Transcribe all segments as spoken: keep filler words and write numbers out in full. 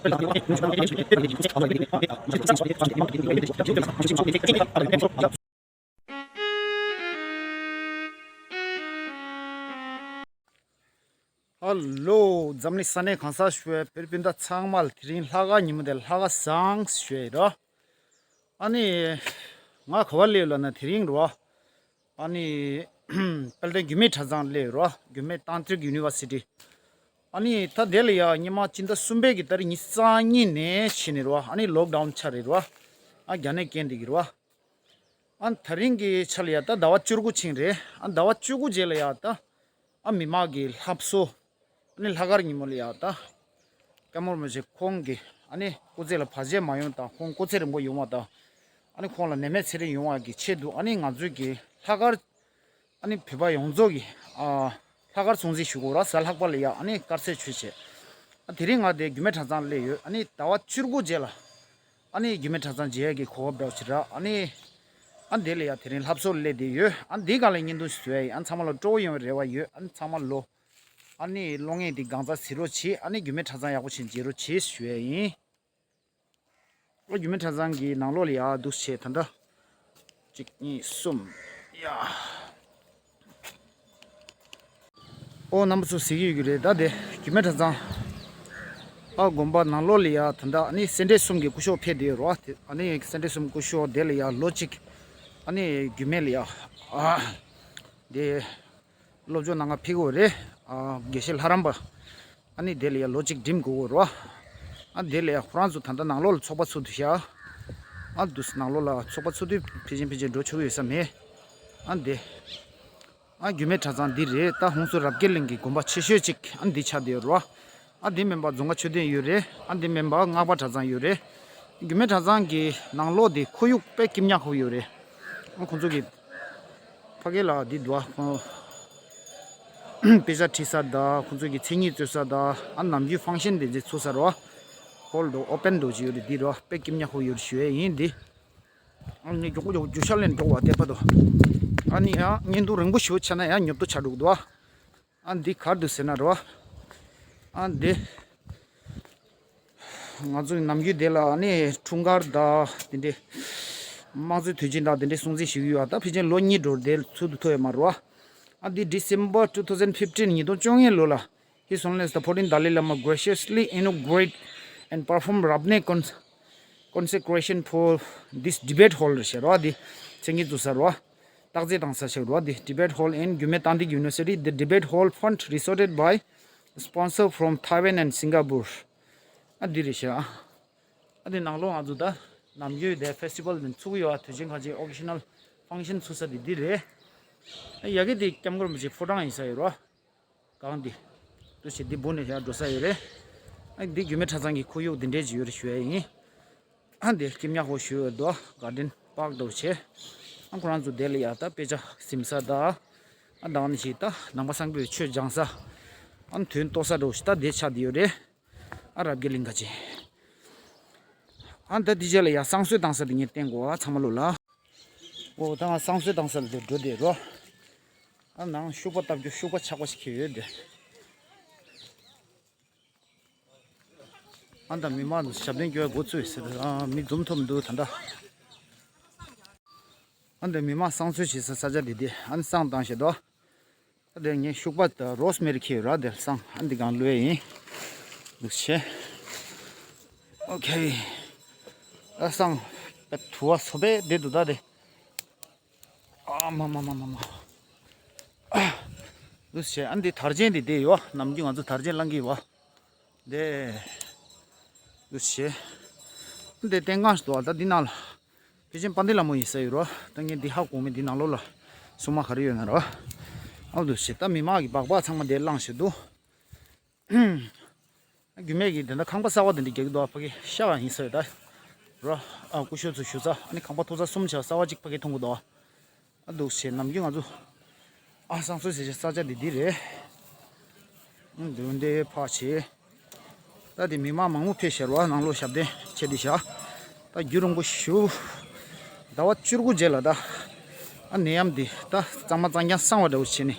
ཧ་ལོ། འཛམ་གླིང་ས་གནས་གང་སར་བཞུགས་པའི་བོད་སྤུན་ཟླ་ཚང་མ་ལ་དེ་རིང་ལྷག་དཀར་ཉིན་མོ་དེ་ལྷག་དཀར་བཟང་ཞུ་ཡི་རོ། ཨ་ནི། ང་ག་བར་སླེབས་ལབ་ན་དེ་རིང་རོ། ཨ་ནི། དཔལ་ལྡན་རྒྱུད་སྨད་གྲྭ་ཚང་སླེབས་རོ། རྒྱུད་སྨད་ཏན་ཏྲིག་ཡུ་ནི་ཝར་སི་ཊི། ཨ་ནི་ད་དེ་ལ་ཡ་སྔོན་མ་སྤྱི་ཟླ་གསུམ་པའི་གི་ཏ་རིག་ཉི་ཤུ་རྩ་གཉིས་ནས་ཕྱིན་ནས་རོ། ཨ་ནི་ལོག་ཌའུན་ཆགས་རེད་རོ། ཨ་རྒྱ་ནད་རྐྱེན་འདི་གི་རོ། ཨ་ད་རིང་གི་ཆ་ལ་ཡ་ད་ཟླ་བ་བཅུ་དགུ་ཕྱིན་རེད། ཨ་ཟླ་བ་བཅུ་དགུ་རྗེས་ལ་ཡ་ད། ཨ་མི་མང་གི་ལྷ་གསོལ། ཨ་ནི་ལྷག་དཀར་ཉིན་མོ་ལ་ཡ་ད། སྐྱབས་མགོན་རིན་པོ་ཆེ་ཁོང་གི་ཨ་ནི་སྐུ་ཚེ་ལ་བར་ཆད་མ་ཡོང་དང་ཁོང་སྐུ་ཚེ་རིང་པོ་ཡོང་བ་དང་། ཨ་ནི་ཁོང་ལ་ནད་མེད་ཚེ་རིང་ཡོང་བ་གི་ཆེད་དུ་ཨ་ནི་ང་ཚོའི་གི་ལྷག་དཀར། ཨ་ནི་བོད་པ་ཡོངས་རྫོགས་ཀྱི་ཨ་ལྷག་དཀར་སྲུང་བརྩི་ཞུ་དགོས་ར། གཟའ་ལྷག་པ་ལ་ཡ་ཨ་ནི་དཀར་ཟས་མཆོད་བྱས། ཨ་དེ་རིང་ང་དེ་རྒྱུད་སྨད་གྲྭ་ཚང་སླེབས་ཡོད། ཨ་ནི་ཟླ་བ་བཅུ་དགུ་རྗེས་ལ་ཨ་ནི་རྒྱུད་སྨད་གྲྭ་ཚང་མཇལ་ཡས་ཀྱི་གོ་སྐབས་འདྲ་བོ་ཅིག་རག་ཨ་ནི་ཨ་འདི་ལ་ཡ་དེ་རིང་ལྷ་གསོལ་སླེབས་བསྡད་ཡོད། ཨ་འདི་སྒང་ལ་བརྙན་ཐུང་ཞིག་བཟོ་ཡ་ཡིན། ཨ་ཚང་མ་ལ་སྤྲོ་པོ་ཡོང་བའི་རེ་བ་ཡོད། ཨ་ནི་ཚང་མ་ལོ་ཨ་ནི་གློག་བརྙན་འདི་གང་ཙམ་གཟིགས་རོགས་བྱེད། ཨ་ནི་རྒྱུད་སྨད་གྲྭ་ཚང་ཡག་པོ་ཞིག་མཇལ་རོགས་བྱེད་ཞུ་ཡ་ཡིན། ཨོ་རྒྱུད་སྨད་གྲྭ་ཚང་གི་ནང་ལོགས་ལ་ཡ་འདུག་བྱས་ད་ལྟ་གཅིག་གཉིས་གསུམ། ཡ། ཨོ་རྣམ་པ་ཚོ་གཟིགས་ཀྱི་ཡོད་ཀྱི་རེད། ད་དེ་རྒྱུད་སྨད་གྲྭ་ཚང་ཨ་དགོན་པ་ནང་ལོགས་ལ་ཡ་ད་ལྟ་ཨ་ནི་སེ་འབྲས་གསུམ་གྱི་སྐུ་ཞབས་ཕེབས་བསྡད་ཡོད་རེད་བ། དེ་ཨ་ནི་སེ་འབྲས་གསུམ་སྐུ་ཞབས་དེ་ལ་ཡ་ལོ་གཅིག་ཨ་ནི་རྒྱུད་སྨད་ལ་ཡ་ཨ་དེ། སློབ་སྦྱོང་གནང་ག་ཕེབས་དགོས་རེད། ཨ་དགེ་བཤེས་ལྷ་རམས་པ། ཨ་ནི་དེ་ལ་ཡ་ལོ་གཅིག་འགྲིམ་དགོས་རེད་བ། ཨ་དེ་ལ་ཡ་ཁོ་རང་ཚོ་ད་ལྟ་ནང་ལོགས་ལ་ཚོགས་པ་ཚུགས་དུས་ཤག་ཨ་དུས་ནང་ལོགས་ལ་ཚོགས་པ་ཚུགས་དུས་ཕལ་ཆེར་ཕལ་ཆེར་འགྲོ་ཆོག་གི་ཡོད་ས་མེད། ཨ་དེ། ཨ་རྒྱུད་སྨད་གྲྭ་ཚང་འདི་རེད། ད་ཧོན་སུར་རབ་རྒྱས་གླིང་གི་དགོན་པ་ཆེ་ཤོས་གཅིག་ཨ་འདི་ཆགས་བསྡད་ཡོད་རེད་བ། ཨ་འདི་མིན་པ་རྫོང་དཀར་མཆོད་རྟེན་ཡོད་རེད། ཨ་འདི་མིན་པ་སྔགས་པ་གྲྭ་ཚང་ཡོད་རེད། རྒྱུད་སྨད་གྲྭ་ཚང་གི་ནང་ལོགས་འདི་ཁོར་ཡུག་དཔེ་སྐྱིད་ཉག་ཁོ་ཡོད་རེད། ཨ་ཁོང་ཚོ་གི་ཕ་གི་ལ་འདི་འདུག་ཨ་ཁོང་དཔེ་ཆ་ཁྲིད་ས་དང་ཁོང་ཚོ་གི་མཚན་ཉིད་རྩོད་ས་དང་ཨ་ནམ་རྒྱུན་ཕང་ཤན་དེ་འདྲ་ཚུགས་ས་རེད་བ། ཧོལ་འདུག་ཨོ་པན་འདུག་ཅིག་ཡོད་རེད། འདི་རེད་བ། དཔེ་སྐྱིད་ཉག་ཁོ་ཡོད་རེད་ཞུ་ཡས་ཡིན་འདི། ཨ་ནི་མགྱོགས་པོ་མགྱོགས་པོ་རྒྱུ་ཤར་ལེན་འགྲོ་བ་དེ་པ་དོ། ཨ་ནི་ཡང་བརྙན་ཐུང་རིང་པོ་ཞིག་བྱས་ན་ཡང་ཉོབ་ཏོ་ཆགས་འགྲོ་གི་འདུག་ཨ། ཨ་འདི་གར་འདུག་ཟེར་ན་རོ། ཨ་འདི། ང་ཚོ་ནམ་རྒྱུན་དེ་ལ་ཨ་ནི་འཁྲུངས་སྐར་དང་དེ་འདྲའི། དམངས་གཙོའི་དུས་ཆེན་དང་དེ་འདྲའི་སྲུང་བརྩི་ཞུ་གི་ཡོད། ད་ཕལ་ཆེར་ལོ་གཉིས་འགྲོ་དེ་ཚུད་དུ་ཐུག་ཡོད་མ་རེད་བ། ཨ་འདི་December two thousand fifteen ཉིས་སྟོང་བཅོ་ལྔའི་ལོ་ལ། His Holiness the fourteenth Dalai Lama graciously inaugurated and performed Rabne cons- consecration for this debate hall རེད་ཤག་རོ། འདི་མཚན་གྱི་འཛུགས་ས་རོ། བརྟག་དཔྱད་བཏང་ས་ཞིག་རོ། འདི་debate hall in Gyume Tandit University. The debate hall fund resorted by sponsor from Taiwan and Singapore. ཨ་འདི་རེད་ཤག་ཨ་འདི་ནང་ལོགས་ང་ཚོ་ད་ནམ་རྒྱུན་དེ་festival འདི་ཚུགས་ཡོད་ཨ། དུས་ཆེན་ཁ་ཆེ་occasional function ཚུགས་ས་འདི་འདི་རེད། ཨ་ཡ་གི་འདི་སྐྱབས་མགོན་རིན་པོ་ཆེ་ཕོ་བྲང་ཡིན་ས་ཡོད་རོ། གང་འདི། ཏུ་ཞེ་འདི་བུ་ནས་ཡར་འགྲོ་ས་ཡོད་རེད། ཨ་འདི་རྒྱུད་སྨད་གྲྭ་ཚང་གི་ཁོར་ཡུག་འདི་འདྲས་ཅིག་ཡོད་རེད་ཞུ་ཡ་ཡིན། ཨ་འདི་སྐྱིད་ཉག་ཁོ་ཞུ་ཡོད་དོ། གར་ཌེན་པཱག་འདྲ་བོ་བྱས། ཨ་ཁོ་རང་ཚོ་དེ་ལ་ཡ་ད་དཔེ་ཆ་ཟིན་ས་ད། ཨ་ད་ནི་ཞིག་ད་ནང་པ་སངས་པའི་ཆོས་སྦྱང་ས། ཨ་དོན་རྟོགས་ས་འདྲ་བོ་ཞིག་ད་དེ་ཆགས་བསྡད་ཡོད་རེད། ཨ་རབ་རྒྱས་གླིང་ཁ་ཆེ། ཨ་ད་འདི་རྗེས་ལ་ཡ་བསང་གསོལ་བཏང་ས་འདི་ངས་བསྟན་དགོས་ཨ་ཚང་མ་ལོ་ལ། ཨོ་ད་ང་བསང་གསོལ་བཏང་ས་ལ་འདིར་འགྲོ་བསྡད་རོ། ཨ་ནང་ཤུག་པ་བཏབ་རྒྱུ་ཤུག་པ་ཆག་པ་ཞིག་ཁྱེར་ཡོད་དེ། ཨ་ད་མི་མང་ཞབས་བརྟན་སྐྱོར་འགོ་བཙུགས་ཟེར། ཨ་མི་འཛོམས་ཐུབ་མི་འདུག་ད་ལྟ། ཨ་ད་མི་མང་བསང་གསོལ་བྱེད་ས་ས་ཆ་འདི་དེ་ཨ་ནི་བསང་བཏང་བྱེད་དོ། ཨ་དེ་ངས་ཤུག་པ་དང་རོ་སི་མེ་རི་ཁྱེར་ཡོད་ར། དེར་བསང་ཨ་འདི་གང་བླུགས་ཡིན། འདུག་བྱས། ཨོ་ཁེ། ཨ་བསང་དུ་བ་སོ་པས་བསྡད་འདུག་ད་དེ། ཨ་མ་མ་མ་མ་མ། འདུག་བྱས་ཨ་འདི་དར་ཆེན་འདི་བསྡད་ཡོད། ནམ་རྒྱུན་ང་ཚོ་དར་ཆེན་བླང་གི་ཡོད། དེ། འདུག་བྱས། འདི་ལྟས་ངན་ཞིག་འདུག་ད་འདི་ནང་ལ། ཕལ་ཆེར་དཔལ་ལྡན་ལྷ་མོ་ཡིན་ས་ཡོད་རོ། ད་ངས་འདི་ཧ་གོ་མེད། འདི་ནང་ལོགས་ལ་སྲུང་མ་ག་རེ་ཡོད་ན་རོ། ཨ་འདུག་བྱས་ད་མི་མང་གི་སྦག་སྦག་ཚང་མ་འདིར་བླངས་བཞག་འདུག་རྒྱུད་སྨད་ཀྱི་དེ་འདྲ་ཁང་པ་གསར་པ་དེ་འདྲ་རྒྱག་གི་འདུག་ཕ་གི་ཤ་བ་ཡིན་ས་ཡོད་ད། རོ། ཨ་སྐུ་ཞབས་ཚོ་བཞུགས་ས་ཨ་ནི་ཁང་པ་ཐོག་ས་གསུམ་ཆ་གསར་པ་གཅིག་ཕ་གི་མཐོང་གི་འདུག་ཨ་འདུག་བྱས་ནམ་རྒྱུན་ང་ཚོ་ཨ་བསང་གསོལ་ཟེར་བྱས་ས་ཆ་འདི་འདི་རེད། ཨ་འདུག་འདི་ཕར་བྱས། ད་དེ་མི་མང་མང་པོ་ཕེབས་ཤར་བ་ནང་ལོགས་ཞབས་བརྟན་བྱས་ཏེ་བཞག་ད་རྒྱུན་རིང་པོ་ཞུ། ཟླ་བ་བཅུ་དགུ་རྗེས་ལ་ད། ཨ་ནད་ཡམས་འདི་ད་གཙང་མ་གཙང་རྐྱང་སངས་པ་འདྲ་བོ་བྱས་ནས།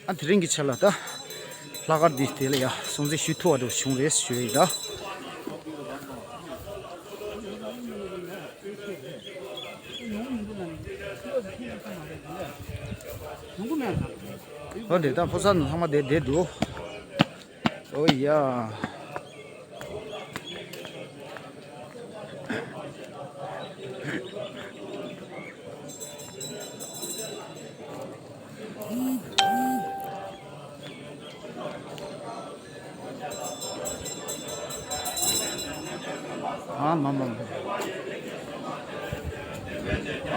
ཨ་དེ་རིང་གི་ཆ་ལ་ད། ལྷག་དཀར་འདི་དེ་ལ་ཡ་སྲུང་བརྩི་ཞུ་ཐུབ་པ་འདྲ་བོ་བྱུང་རེད་ཞུ་ཡི་ད། ཨོ་དེ་ད་ཕོ་གསར་ཚང་མ་དེ་བསྡད་འདུག་ཨོ་ཡ། ཨ་མ་མ་མ།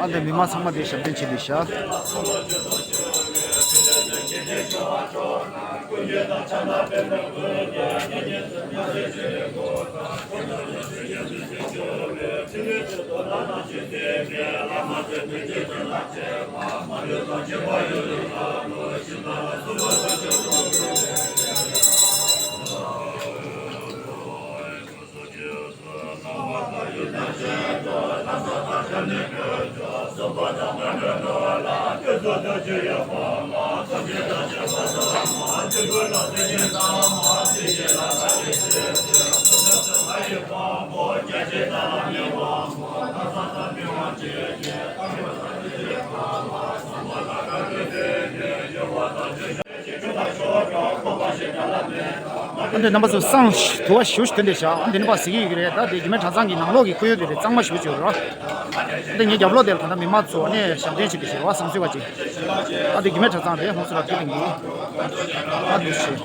ཨ་འདི་མི་མང་ཚང་མ་དེ་ཞབས་བརྟན་བྱེད་དུས་ཤག་ཨ་འདི་རྣམ་པ་ཚོ་སང་དུ་བ་ཞུ་ཞུ་དེ་འདྲ་བྱ། ཨ་འདི་ནི་པ་གཟིགས་ཀྱི་ཡོད་རེད། ད་འདི་རྒྱུད་སྨད་གྲྭ་ཚང་གི་ནང་ལོགས་ཀྱི་ཁོར་ཡུག་དེ་རེད། གཙང་མ་ཞུ་བྱོས་རོགས། ཨ་འདི་ངའི་རྒྱབ་ལོགས་དེ་ལ་ད་ལྟ་མི་མང་ཚོ་ཨ་ནི་ཞབས་བརྟན་བྱེད་དུ་ཞུ་རོགས། བསང་གསོལ་བ་ཅིག་ཨ་འདི་རྒྱུད་སྨད་གྲྭ་ཚང་རེད། ཧོན་སུ་ར་ཁེ་ལིང་གི་ཨ་འདུག་ཞེས།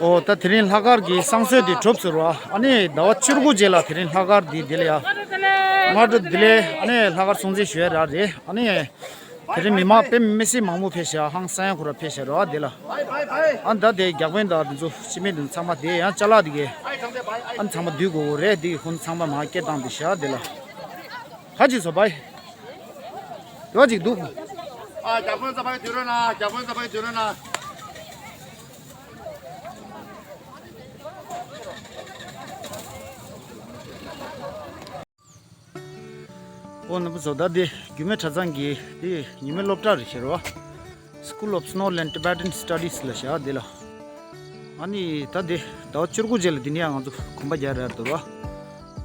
ཨོ་ད་དེ་རིང་ལྷག་དཀར་གྱི་བསང་གསོལ་འདི་གྲུབ་ཟེར་བ། ཨ་ནི་ཟླ་བ་བཅུ་དགུ་རྗེས་ལ་དེ་རིང་ལྷག་དཀར་འདི་འདི་ལ་ཡ། སྔ་དྲོ་འདི་ལས་ཨ་ནི་ལྷག་དཀར་སྲུང་བརྩི་ཞུ་ཡ་རག་རེད། ཨ་ནི། དེ་རིང་མི་མང་དཔེ་མི་སྲིད་མང་པོ་ཕེབས་ཤག་ཧང་སང་ཡང་ཁོ་ར་ཕེབས་ཤག་རེད་བ་དེ་ལ། ཨ་ད་དེ་རྒྱག་དཔོན་དང་དེ་ཚོ་སྤྱི་མི་དེ་ཚང་མ་དེ་ཡང་ཅ་ལག་དེ་གས། ཨ་ཚང་མ་བསྡུ་དགོས་རེད། དེ་གི་ཁོང་ཚང་མ་མ་སྐད་བཏང་དེ་ཤག་དེ་ལ། ག་ཅིག་བཟོ་བའི། དེ་བ་ཅིག་འདུག་རྒྱ་དཔོན་རྩ་བའི་དུས་རོལ་ན། རྒྱ་དཔོན་རྩ་བའི་དུས་རོལ་ན། ཨོ་རྣམ་པ་ཚོ། ད་འདི་རྒྱུད་སྨད་གྲྭ་ཚང་གི་འདི་ཉི་མའི་སློབ་གྲྭ་རེད་ཤག་རོ། School of Snow Land Tibetan Studies ལབ་ཤག་འདི་ལ། ཨ་ནི་ད་འདི་ཟླ་བ་བཅུ་དགུ་རྗེས་ལ་འདི་ནས་ཡང་ང་ཚོ་གོམ་པ་རྒྱག་རེད་འདུག་རོ།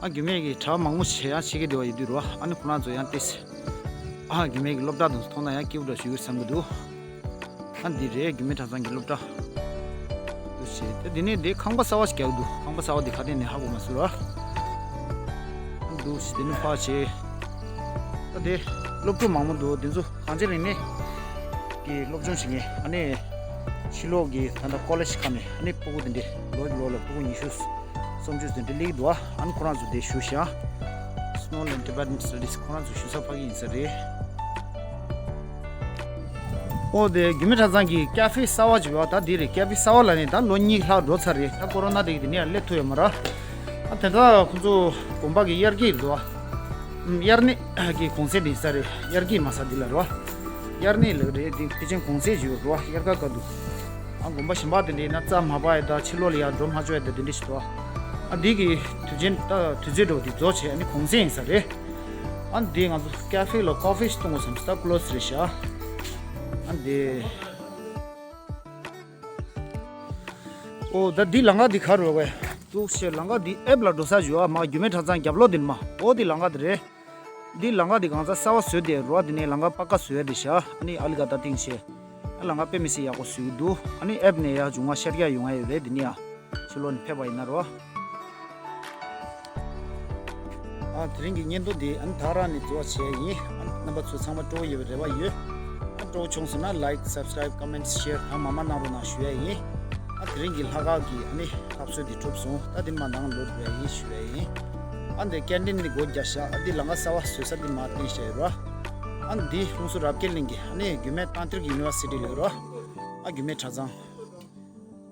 ཨ་རྒྱུད་སྨད་ཀྱི་གྲྭ་མང་པོ་ཞིག་ཡང་ཕྱི་རྒྱལ་དུ་ཡོད་དུས་རོ། ཨ་ནི་ཁོ་རང་ཚོ་ཡང་ཏིས། ཨ་རྒྱུད་སྨད་ཀྱི་སློབ་གྲྭ་དང་མཐོང་ན་ཡང་སྐྱིད་པོ་འདྲ་ཞིག་ཡོད་བསམ་གྱི་འདུག་ཨ་འདི་རེད། རྒྱུད་སྨད་གྲྭ་ཚང་གི་སློབ་གྲྭ། འདུག་བྱས་ཏེ་འདི་ནས་འདི་ཁང་པ་གསར་བ་ཞིག་རྒྱག་གི་འདུག་ཁང་པ་གསར་བ་འདི་ག་དེ་ནས་ཧ་གོ་མ་སོང་ར། འདུག་བྱས་འདི་ནས་ཕར་བྱས། ད་འདི་སློབ་ཕྲུག་མང་པོ་འདུག་འདི་ཚོ་གངས་ཅན་རིག་གནས་ཀྱི་སློབ་སྦྱོང་བྱེད་མཁན། ཨ་ནི་ཕྱི་ལོགས་ཀྱི་ད་ལྟ་ཀོ་ལེཇ་ཁག་ནས། ཨ་ནི་སྤུ་གུ་འདི་འདྲས་ལོ་ལོ་ལ་སྤུ་གུ་ཉི་ཤུ་སུམ་ཅུ་དེ་འདྲས་སླེབས་འདུག་ཨ་ནི་ཁོ་རང་ཚོ་འདིར་བཞུགས་ཤག Snow Land Tibetan Studies ཁོ་རང་ཚོ་བཞུགས་ས་ཕ་གི་ཡིན་ས་རེད། ཨོ་དེ་རྒྱུད་སྨད་གྲྭ་ཚང་གི་ཀ་ཧྥེ་གསར་བ་ཅིག་ཡོད་པ། ད་འདི་རེད། ཀ་ཧྥེ་གསར་བ་ལ་ནི་ད་ལོ་གཉིས་ལྷག་འགྲོ་ཚར་རེད། ད་ཀོ་རོ་ན་དེ་གི་དེ་ནས་ཡང་སླེབས་ཐུབ་ཡོད་མ་རེད། ཨ་དེ་ད་ཁོང་ཚོ་དགོན་པ་གི་དབྱར་སྐྱིད་འདུག་ཨ། ཨམ། དབྱར་གནས་ཀྱི་གུང་སེང་དེ་ས་རེད། དབྱར་སྐྱིད་མ་ས་འདི་ལ་རོ། དབྱར་གནས་ལ་རེད། འདི་ཕལ་ཆེར་གུང་སེང་ཞིག་ཡོད་རོ། དབྱར་ཁ་དགའ་འདུག་ཨ་དགོན་པ་གཞན་པ་དེ་འདྲའི་ན་རྩྭ་མ་པ་ཡ་ད་ཕྱི་ལོགས་ལ་ཡར་འགྲོ་མ་ཆོག་ཡ་ད་དེ་འདྲ་ཞིག་འདུག་ཨ་འདི་གི་དུས་ཆེན་ད་དུས་ཚོད་འགྲོ་དེ་རྫོགས་བྱས། ཨ་ནི་གུང་སེང་ཡིན་ས་རེད། ཨ་འདི་ང་ཚོ་ཀ་ཧྥེ་ལ་ཀོ་ཧྥེ་ཞིག་འཐུང་དགོས་བསམ། ད་ཀློ་སི་རེད་ཤག་ཨ་འདི། ཨོ་ད་འདི་ལམ་ཁ་འདི་ག་རེ་རེད་པས། འདུག་བྱས་ལམ་ཁ་འདི་ཨེབ་ལ་འགྲོ་ས་ཞིག་ཡོད་ཨ། མ་རྒྱུད་སྨད་གྲྭ་ཚང་རྒྱབ་ལོགས་འདི་ནས་མར། ཨོ་འདི་ལམ་ཁ་འདི་རེད། འདི་ལམ་ཁ་འདི་གང་ཚ་གསར་བ་བཟོས་ཏེ་རོ། འདི་ནས་ལམ་ཁ་པ་ཀ་བཟོས་ཏེ་ཤག་ཨ་ནི་ཨ་ལི་ཀ་ད་ཐིང་ཤེ། ཨ་ལམ་ཁ་དཔེ་མི་སྲིད་ཡག་པོ་བཟོས་ཀྱི་འདུག་ཨ་ནི་ཨེབ་ནས་ཡར་འབྱུང་བ་ཤར་རྒྱག་ཡོང་ཡ་ཡོད་རེད། འདི་ནས་ཡང་ཕྱི་ལོགས་ནས་ཕེབས་པ་ཡིན་ན་རོ། ཨ་དེ་རིང་གི་བརྙན་ཐུང་འདི་ཨ་ནི་ད་ག་རང་ནས་འགོ་བཙུགས་བྱས་ཡིན། ཨ་རྣམ་པ་ཚོ་ཚང་མ་སྤྲོ་པོ་ཡོད་པའི་རེ་བ་ཡོད། ཨ་སྤྲོ་པོ་བྱུང་སོང་ན་ལའིཀ་སབ་སི་ཀ་རའིབ་ཀོ་མེན་ཊི་ཤེར་གང་མང་མང་གནང་རོགས་གནང་ཞུ་ཡ་ཡིན། ཨ་དེ་རིང་གི་ལྷག་དཀར་གྱི་ཨ་ནི་ལྷ་གསོལ་འདི་གྲུབ་སོང་། ད་འདི་མ་ནང་ལོག་འགྲོ་ཡ་ཡིན་ཞུ་ཡ་ཡིན། ཨ་འདི་ཀེན་ཊིན་འདི་སྒོ་རྒྱག་ཤག་ཨ་འདི་ལམ་ཁ་གསར་བ་བཟོས་ས་འདི་མར་བསྟན་བཞག་ཡོད་རོ། ཨ་འདི་ལྷུང་སུ་རབ་རྒྱས་གླིང་གི་ཨ་ནི་རྒྱུད་སྨད་ཏན་ཏྲིག་ཡུ་ནི་ཝར་སི་ཊི་ལབ་ཡོད་རོ། ཨ་རྒྱུད་སྨད་གྲྭ་ཚང་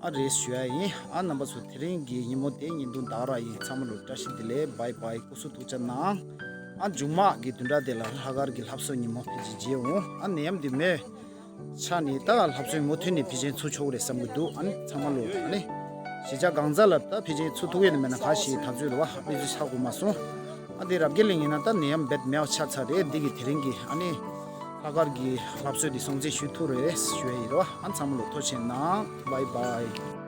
ཨ་རེད་ཞུ་ཡ་ཡིན། ཨ་རྣམ་པ་ཚོ་དེ་རིང་གི་ཉིན་མོ་དེ་བརྙན་ཐུང་ད་ག་རང་ཡིན། ཚང་མ་ལ་བཀྲ་ཤིས་བདེ་ལེགས། བྷའི་བྷའི། སྐུ་གཟུགས་ཐུགས་ཅག་གནང་། ཨ་མཇུག་མ་གི་བདུན་ཕྲག་དེ་ལ་ལྷག་དཀར་གྱི་ལྷ་གསོལ་ཉིན་མོ་ཕལ་ཆེར་མཇལ་འོང་། ཨ་ནད་ཡམས་འདི་མེད་ཆ་ནས་ད་ལྷ་གསོལ་མུ་མཐུད་ནས་ཕལ་ཆེར་ཚུགས་ཆོག་གི་རེད་བསམ་གྱི་འདུག་ཨ་ནི་ཚང་མ་ལ་ཨ་ནི་གཞིས་ཆགས་གང་ཚ་ལ་ད་ཕལ་ཆེར་ཚུགས་ཐུབ་ཀྱི་ཡོད་ན་མེད་ན་ག་ཞིག་ད་ཚོད་ལ་བ་ཨ་ནི་ཚོད་ཆགས་དགོས་མ་སོང་། ཨ་འདི་རབ་རྒྱས་གླིང་ཡིན་ན་ད་ནད་ཡམས་རྦད་མེད་པ་ཆགས་ཚར་རེད། འདི་གི་དེ་རིང་གི་ཨ་ནི་ལྷག་དཀར་གྱི་ལྷ་གསོལ་འདི་སྲུང་བརྩི་ཞུ་ཐུབ་རེད་ཞུ་ཡ་ཡིན་རོ། ཨ་ཚང་མ་ལ་ཐུགས་རྗེ་གནང་། བྷའི་བྷའི།